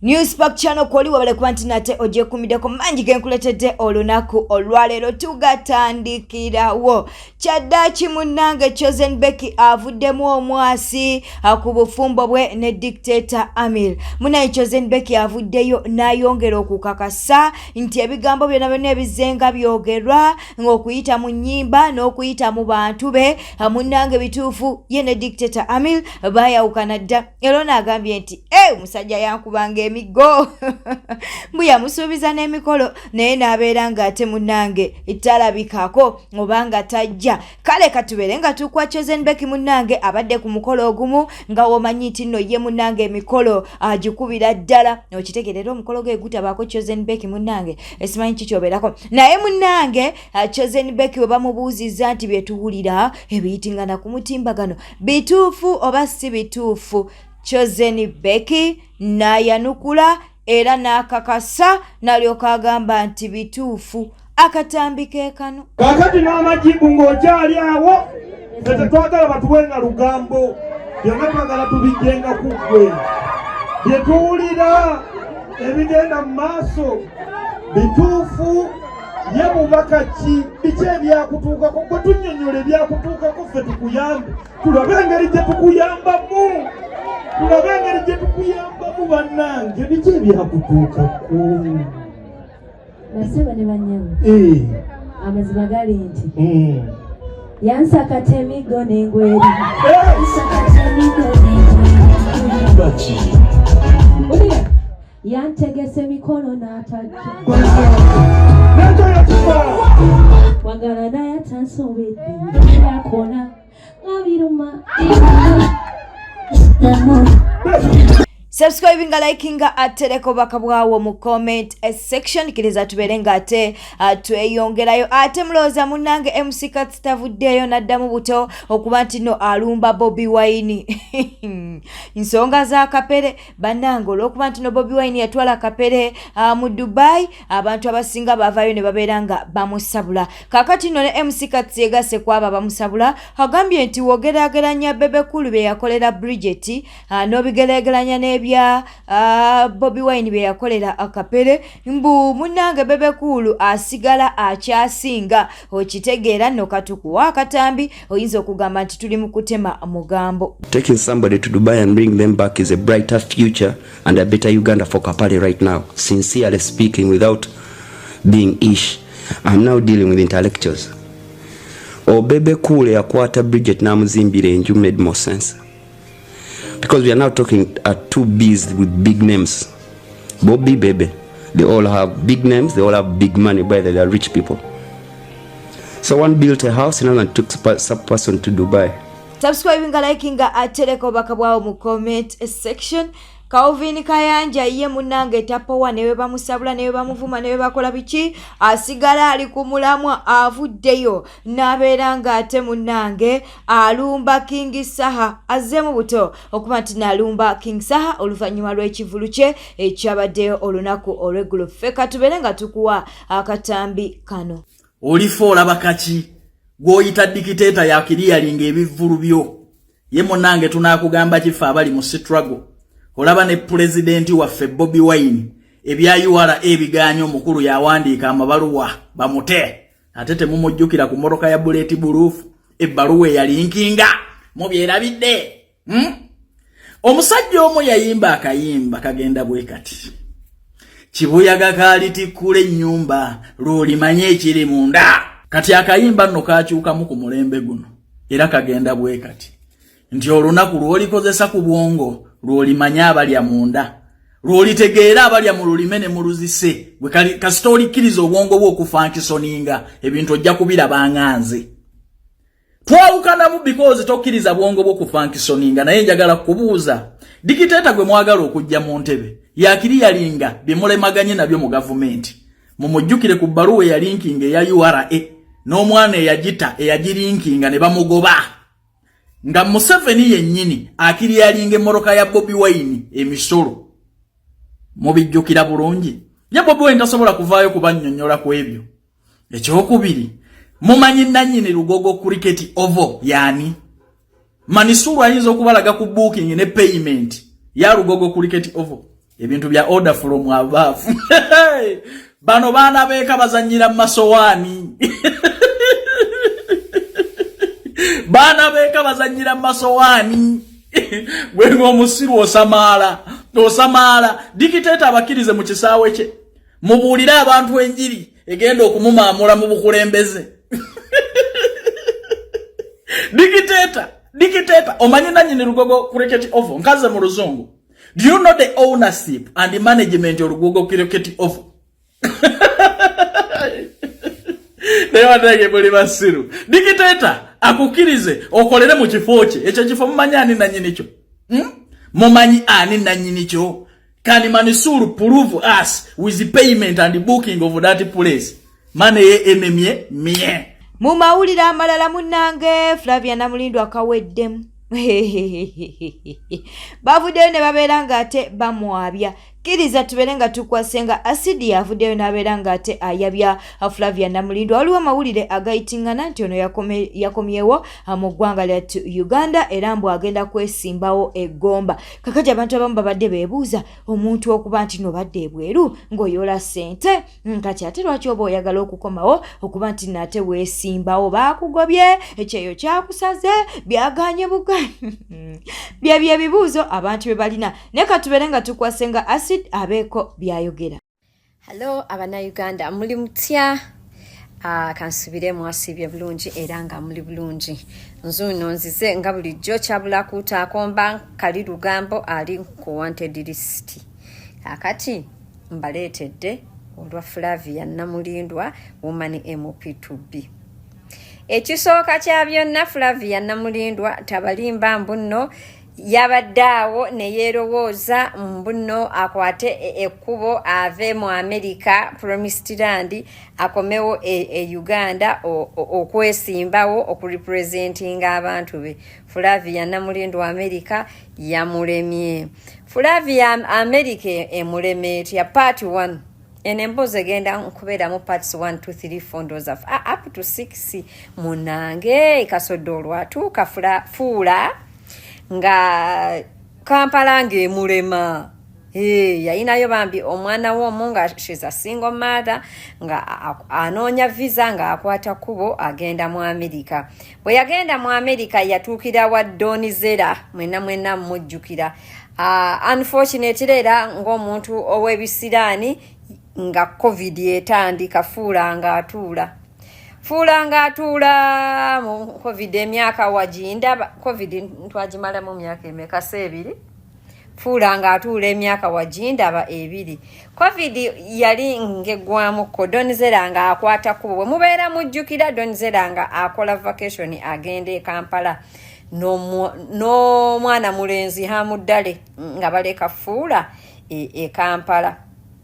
Newspark Channel kwoli, wabale kuba nti nate ogyekumiddeko mangi genkuletedde olunaku olwaleero. Tugatandikirawo kyaddaaki munnange Chosen Becky avuddemu omwasi ku bufumbo bwe ne Dictator Amir. Munaye Chosen Becky avuddeyo n'ayongera okukakasa nti ebigambo byonna byonna ebizenga byogerwa ng'okuyita mu nnyimba n'okuyita mu bantu be, munnange bituufu, ye ne Dictator Amir baayawukana dda. Era ono agambye nti e omusajja yankubanga emiggo, mbu yamusuubiza n'emikolo, naye n'abeera ng'ate munnange talabikako obanga tajja. Kale katubeere nga tukwa Chosen Becky munnange abadde ku mukolo ogumu, nga womanyi nti nno ye munnange emikolo agikubira ddala, okitegeera. Era omukolo gwe gutabaako Chosen Becky munnange, esimanyi kikyobeerako. Naye munnange Chosen Becky we bamubuuzizza nti byetuwulira ebiyitingana ku mutimbagano bituufu oba si bituufu, Chosen Becky n'ayanukula era n'akakasa, n'alyoka agamba nti bituufu. Akatambi ke kano. Kaakati n'amajibu ng'okyali awo, ffe tetwagala batuwenga lugambo, byonna twagala tubijjenga ku ggwe. Bye tuwulira ebigenda mu maaso bituufu? Ye bubaka ki? Biki ebyakutuukako? Gwe tunnyonnyola ebyakutuukako, ffe tukuyambe, tulabe engeri gye tukuyambamu, tulabe engeri gye tukuyambamu. Bannange, biki ebyakutuukako? Basebo ne bannyabo, amazima gali nti yansakata emiggo n'engweri. Yansakata emiggo n'engweri. Baki? Wulira, yantegesa emikono n'atajja. Nekyo yakikola. Wagala naye atansobedde, yakola nga biruma. Subscribinga, likinga, atereka obubaka bwawo mu comment section. Kkiriza tubeere nga ate tweyongerayo. Ate mulowooza munnange MC Kats tavuddeeyo n'addamu buto okuba nti no alumba Bobi Wine, nsonga za Kapere. Bannange, olw'okuba nti no Bobi Wine yatwala Kapere mu Dubai, abantu abasinga bavaayo ne babeera nga bamusabula. Kaakati nno ne MC Kats yegasse ku abo abamusabula. Agambye nti wogerageranya Bebe Cool bye yakolera Bridget, n'obigeraageranya n'ebya Bobi Wine bye yakolera Kapere, mbu munnange Bebe Cool asigala akyasinga. Okitegeera nno? Katukuwa akatambi, oyinza okugamba nti tuli mu kutema mugambo. Taking somebody to Dubai and bring them back is a brighter future and a better Uganda for Kapale right now. Sincerely speaking, without being ish, I'm now dealing with intellectuals. Bebe Cool yakwata Bridget n'amuzimbira enju made more sense. Because we are now talking at two Bs with big names. Bobby, Bebe. They all have big names, they all have big money, by the they are rich people. So one built a house, another one took some person to Dubai. Subscribinga, likinga, atereka obubaka bwawo mu comment section. Calvin Kayanja ye munnange tapowa, ne bwe bamusabula, ne bwe bamuvuma, ne bwe bakola biki, asigala ali ku mulamwa. Avuddeyo n'abeera ng'ate munnange alumba King Saha. Azzeemu buto okuba nti n'alumba King Saha oluvannyuma lw'ekivulu kye ekyabaddeyo olunaku olw'eggulo. Ffe katubeere nga tukuwa akatambi kano. Olifa olaba kaki gw'oyita dictator yakiriyalinga ebivvulu byo. Ye munnange, tunaakugamba kife abali mu struggle. Olaba ne pulezidenti waffe Bobi Wine, ebya URA ebiganya, omukulu yawandiika amabaluwa bamute. Ate temumujjukira ku mmotoka ya bullet proof, ebbaluwa eyalinkinga mubyerabidde, Omusajja omu yayimba akayimba kagenda bwe kati: "Kibuyaga kaalitikkula ennyumba, lw'olimanye ekiri munda." Kati akayimba nno kakyukamu ku mulembe guno, era kagenda bwe kati nti: "Olunaku lw'olikozesa ku bwongo, lw'olimanye abalya munda, lw'olitegeera abalya mu lulime ne mu luzise." Bwe kasita olikkiriza obwongo bwe okufunctioninga, ebintu ojja kubiraba nga nze. Twawukanamu because tokkiriza bwongo bwo kufunctioninga. Naye njagala kubuuza, dictator gwe mwagala okujja mu ntebe yakiriyalinga bye mulemaganye nabyo mu gavumenti, mumujjukire ku bbaluwa eyalinkinga eya URA n'omwana eyagita eyagirinkinga ne bamugoba, nga Museveni yennyini akiriyalinga emmoroka ya Bobi Wine emisolo. Mubijjukira bulungi. Ye Bobi Wine tasobola kuvaayo kubannyonnyola ku ebyo. Ekyokubiri, mumanyi nannyini Lugogo Cricket Oval yaani? Manisulu ayinza okubalaga ku booking ne payment ya Lugogo Cricket Oval. Ebintu bya order from above. Bano baana beeka bazannyira mu masowaani. Baana beeka bazannyira mu masowaani. Gwe ng'omusiru osamaala, osamaala. Dikiteeta abakkirize mu kisaawe kye. Mubuulire abantu enjiri egenda okumumaamula mu bukulembeze. Dikiteeta, dikiteeta, omanyi nannyini Lugogo Cricket Oval, nkaze mu luzungu. Do you know the ownership and the management of Lugogo Cricket Oval? Naye banange muli basiru. Dikiteeta akukkirize okolere mu kifo kye. Ekyo kifo mumanyi ani nannyini kyo? Mumanyi ani nannyini kyo? Can Mansour prove us with the payment and the booking of that place? Mane ye ememye mie. Mu mawulire amalala munnange Flavia Namulindwa kaweddemu. Bavuddeyo ne babeera ng'ate bamwabya. Kkiriza tubeere nga tukwase nga asidi yavuddeyo n'abeera ng'ate ayabya Flavia Namulindwa. Waliwo amawulire agayitingana nti ono yakomyewo mu ggwanga lya Uganda era mbu agenda kwesimbawo eggomba. Kakati abantu abamu babadde beebuuza omuntu okuba nti no badde ebweru ng'oyola ssente, kati ate lwaki oba oyagala okukomawo okuba nti nate weesimbawo? Baakugobye, ekyeyo kyakusaze, byaganye buganyi. Byebyo ebibuuzo abantu bye balina. Naye katubeere nga tukwase nga Acid abeeko by'ayogera. Hello abannayuganda, muli mutya? Kansubire mwasiibye bulungi era nga muli bulungi. Nzuno nzize nga bulijjo kyabula kuutaakomba kali lugambo ali ku wanted list. Kaakati mbaleetedde olwa Flavia Namulindwa woman MP2B. Ekisooka kya byonna, Flavia Namulindwa tabalimba mbu nno yabadde awo ne yeerowooza mbu nno akwate ekkubo ave mu America Promised Land akomewo e Uganda okwesimbawo okurepresentinga abantu be. Flavia Namulindwa America yamulemye. Flavia America emuleme etya? Part 1. Eno emboozi egenda nkubeeramu parts 1, 2, 3, 4 ndowooza up to 6. Munange kasodde olwatuuka fuula nga Kampala ng'emulema. Hey, yayinayo bambi omwana we omu nga she's a single mother nga anoonya visa ng'akwata kkubo agenda mu America. Bwe yagenda mu America yatuukira wa Don Zera, mwenna mwenna mujjukira. Unfortunately era ng'omuntu ow'ebisiraani nga COVID etandika, fuula ng'atuula. Fuula ng'atuula mu COVID emyaka wagindaba. COVID twagimalamu myaka emeka? Si ebiri? Fuula ng'atuula emyaka wagindaba ebiri. COVID yali ng'eggwamukko, Don Zera ng'akwata kkubo. Bwe mubeera mujjukira, Don Zera nga akola vacation agenda e Kampala n'omwana mulenzi Hamuddale nga baleka fuula e Kampala.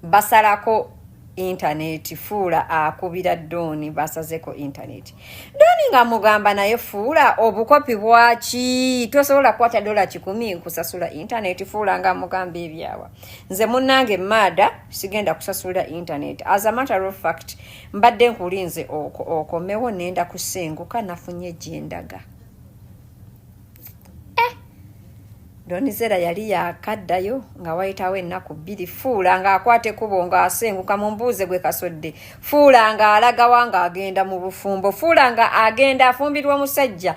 Basalako internet, fuula akubira Doni basazeko internet. Doni nga mugamba naye fuula obukopi bwaki, tosobola kukwata dola 100 nkusasula internet. Fuula nga mugamba ebyawa, nze munnange maada sigenda kusasula internet. As a matter of fact mbadde nkulinze okomewo nenda kusenguka nafunye gyendaga. Don Zera yali yakaddayo nga wayitawo ennaku 2, fuula ng'akwata ekkubo ng'asenguka. Mumbuuze gwe kasodde, fuula ng'alagawa? Ng'agenda mu bufumbo. Fuula nga agenda afumbirwa omusajja.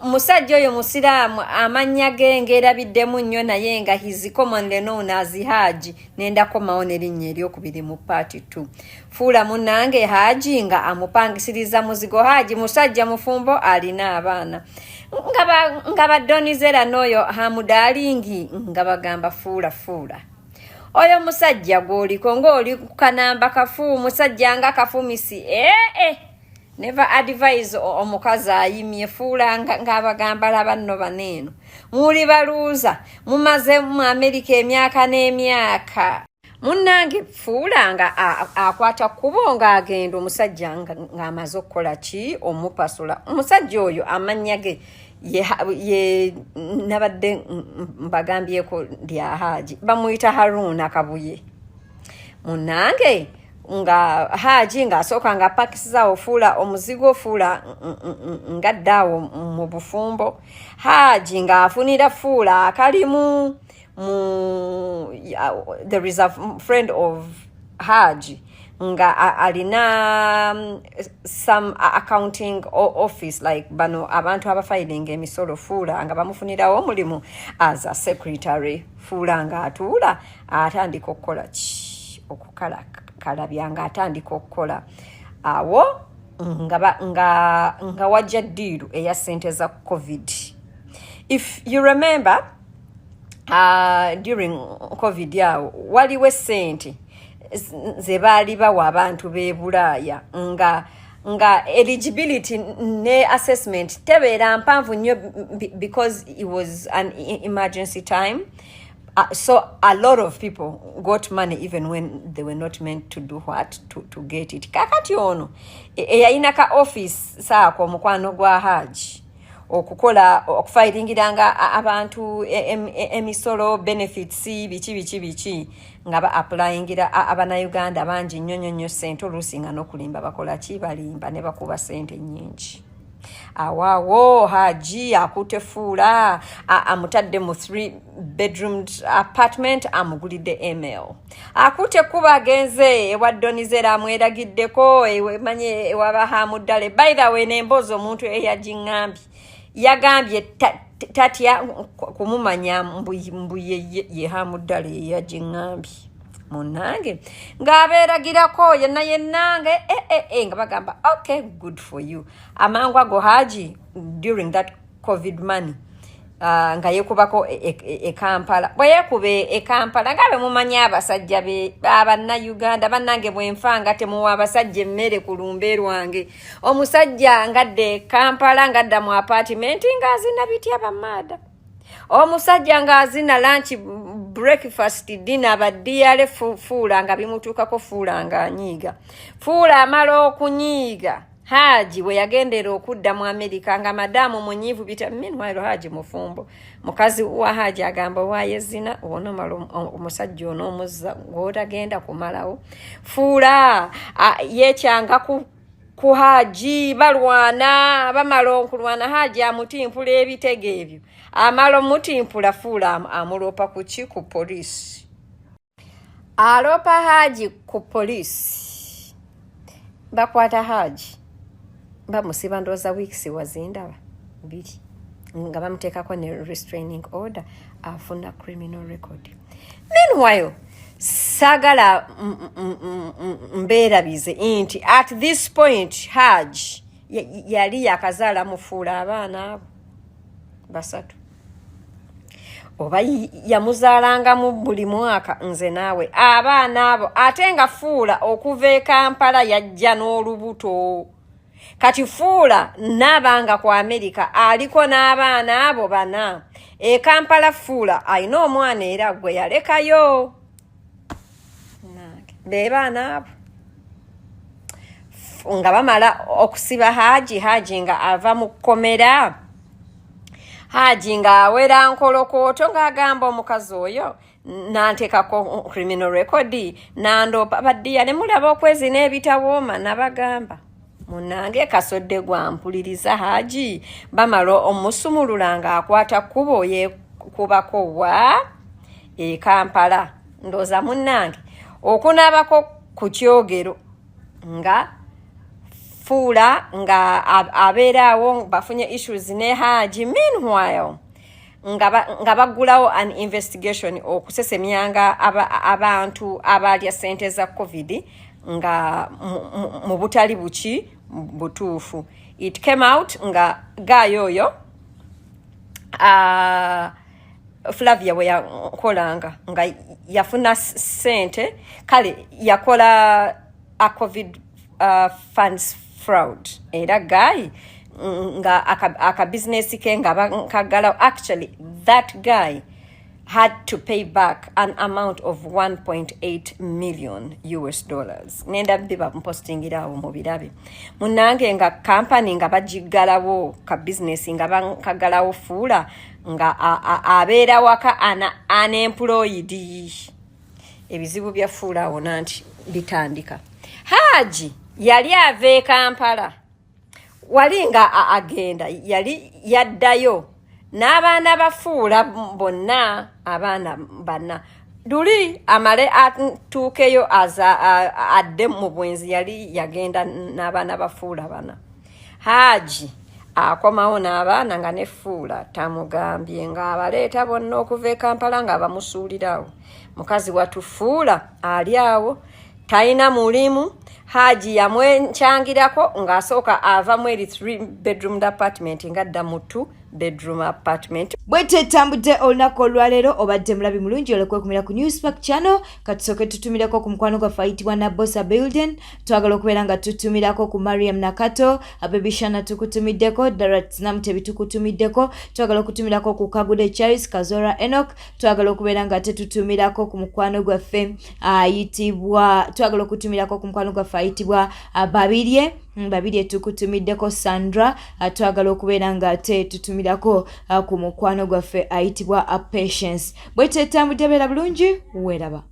Musajja oyo musiraamu, amannya ge ng'erabiddemu nnyo naye nga he's commonly known as Haji. Nenda komawo n'erinnya eryokubiri mu part 2. Fuula munnange Haji nga amupangisiriza muzigo. Haji musajja mufumbo alina abaana. Nga ba Don Zera n'oyo Hamudalingi nga bagamba fuula fuula oyo musajja gw'oliko ng'oli ku kanamba kafu, musajja nga kafumisi. Never advise omukazi ayimye. Fuula ng'abagamba laba nno baneeno muli baluuza, mumaze mu Amerika emyaka n'emyaka. Munnange fuula nga akwata kkubo ng'agenda, omusajja ng'amaze okukola ki, omupasula. Omusajja oyo amannya ge ye nabadde mbagambyeko lya Haji, bamuyita Haruna Kabuye. Munnange nga Haji ng'asooka nga apakisiza ofuula omuzigo, ofuula ngadde awo mu bufumbo. Haji ng'afunira fuula akalimu. Mu there is a friend of Haji nga alina some accounting office, like bano abantu abafilinga emisolo. Fuula nga bamufunirawo omulimu as a secretary. Fuula nga atuula atandika okukola ki? Okukalakalabya nga atandika okukola awo nga wajja deal eya sente za COVID. If you remember, during COVID awo waliwo esente ze baali bawa abantu b'e Bulaaya nga eligibility ne assessment tebeera mpanvu nnyo because it was an emergency time. So a lot of people got money even when they were not meant to do what to get it. Kakati ono eyalina ka office saako omukwano gwa Haji okukola okufayilingiranga abantu emisolo, benefits, biki biki biki, nga ba applyingira Abannayuganda bangi nnyo nnyo nnyo sente. Oluusi nga n'okulimba bakola ki? Balimba ne bakuba sente nnyingi. Awaawo Haji akutte Fuula, amutadde mu 3 bedroom apartment, amugulidde ml. Akutte kuba agenze ewa Donizera, amweragiddeko manye ewabahamuddale. By the way, nemboozi omuntu eyagiŋŋambye yagambye tatya kumumanya mbu ye Hamuddale eyagiŋŋambye. Munange ng'abeeragirako yenna yennange e, e, e, nga bagamba, "Okay, good for you." Amangu ago Haji during that COVID money nga yekubako e Kampala. Bwe yekuba e Kampala, nga be mumanyi abasajja be Abannayuganda bannange, bwenfa nga temuwa abasajja emmere ku lumbe lwange. Omusajja ngadde e Kampala, ngadda mu apartment, ng'azina bitya bamaada. Omusajja ng'azina lunch, breakfast, dinner, baddiyale. Fuula nga bimutuukako, Fuula ng'anyiiga. Fuula amala okunyiiga, Haji bwe yagendera okudda mu Amerika nga madaamu munyiivu bita. Meanwhile, Haji mufumbo. Mukazi wa Haji agamba, "Owaaye zina onomala omusajja onoomuzza gw'otagenda kumalawo." Fuula yekyanga ku Haji, balwana. Bamala okulwana, Haji amutimpula ebitego ebyo. Amala omutimpula, Fuula amuloopa ku ki? Ku poliisi. Aloopa Haji ku poliisi, bakwata Haji, bamusiba ndowooza weeks wazindaba 2, nga bamuteekako ne restraining order, afuna criminal record. Meanwhile, saagala mbeerabize nti at this point Haj yali yakazaala mufuula abaana abo basatu, oba yamuzaalangamu buli mwaka. Nze naawe abaana abo, ate nga Fuula okuva e Kampala yajja n'olubuto. Kati Fuula naabanga ku Amerika aliko n'abaana abo bana. E Kampala Fuula alina omwana era gwe yalekayo. Be baana abo nga bamala okusiba Haji, Haji nga ava mu kkomera, Haji ng'awera nkolokooto, ng'agamba, "Omukazi oyo nantekako criminal record, nandoopa." Baddiya ne mulaba okwezi n'ebitawooma. Nabagamba munange kasodde gwampuliriza. Haji bamala omusumulula ng'akwata kkubo yeekubako wa e Kampala. Ndooza munnange okunaabako ku kyogero nga Fuula nga abeera awo bafunye issues ne Haji. Meanwhile, nga baggulawo an investigation okusesemyanga abantu abalya sente za COVID nga mu butali buki butuufu. It came out nga guy oyo Flavia bwe yakolanga nga yafuna sente, kale yakola a COVID funds fraud. Era guy nga akabizinesi ke nga bakagalawo. Actually, that guy had to pay back an amount of 1.8 million US dollars. Nenda biba mpostingira awo mu birabe munange nga kampani nga bagiggalawo, ka business nga bakagalawo. Fuula nga abeera waka unemployed. Ebizibu bya Fuula awo nanti bitandika. Haji yali ava e Kampala wali nga agenda, yali yaddayo. N'abaana bafuula bonna, abaana bana luli amale atuukeyo aza adde mu bwenzi. Yali yagenda n'abaana bafuula bana. Haaji akomawo n'abaana nga nefuula tamugambye, ng'abaleeta bonna okuva e Kampala, ng'abamusuulirawo. Mukazi watufuula ali awo talina mulimu. Haji yamwenkyangirako ng'asooka ava mu eri 3 bedroom apartment ng'adda mu 2 bedroom apartment. Bwetyo etambudde olunaku olwaleero. Obadde mulabi mulungi olwekwekumira ku Newspark Channel. Katusooke tutumireko ku mukwano gwaffe ayitibwa Nabosa Builden. Twagala okubeera nga tutumirako ku Mariam Nakato Abebishana, tukutumiddeko. Darat Namutebi, tukutumiddeko. Twagala okutumirako ku Kagude Charles Kazora Enoch. Twagala okubeera nga tetutumirako ku mukwano gwaffe ayitibwa, twagala okutumirako ku mukwano gwaffe ayitibwa Babirye. Babirye, tukutumiddeko. Sandra, twagala okubeera nga ate tutumirako ku mukwano gwaffe ayitibwa Patience. Bwetetambudde, beera bulungi, weeraba.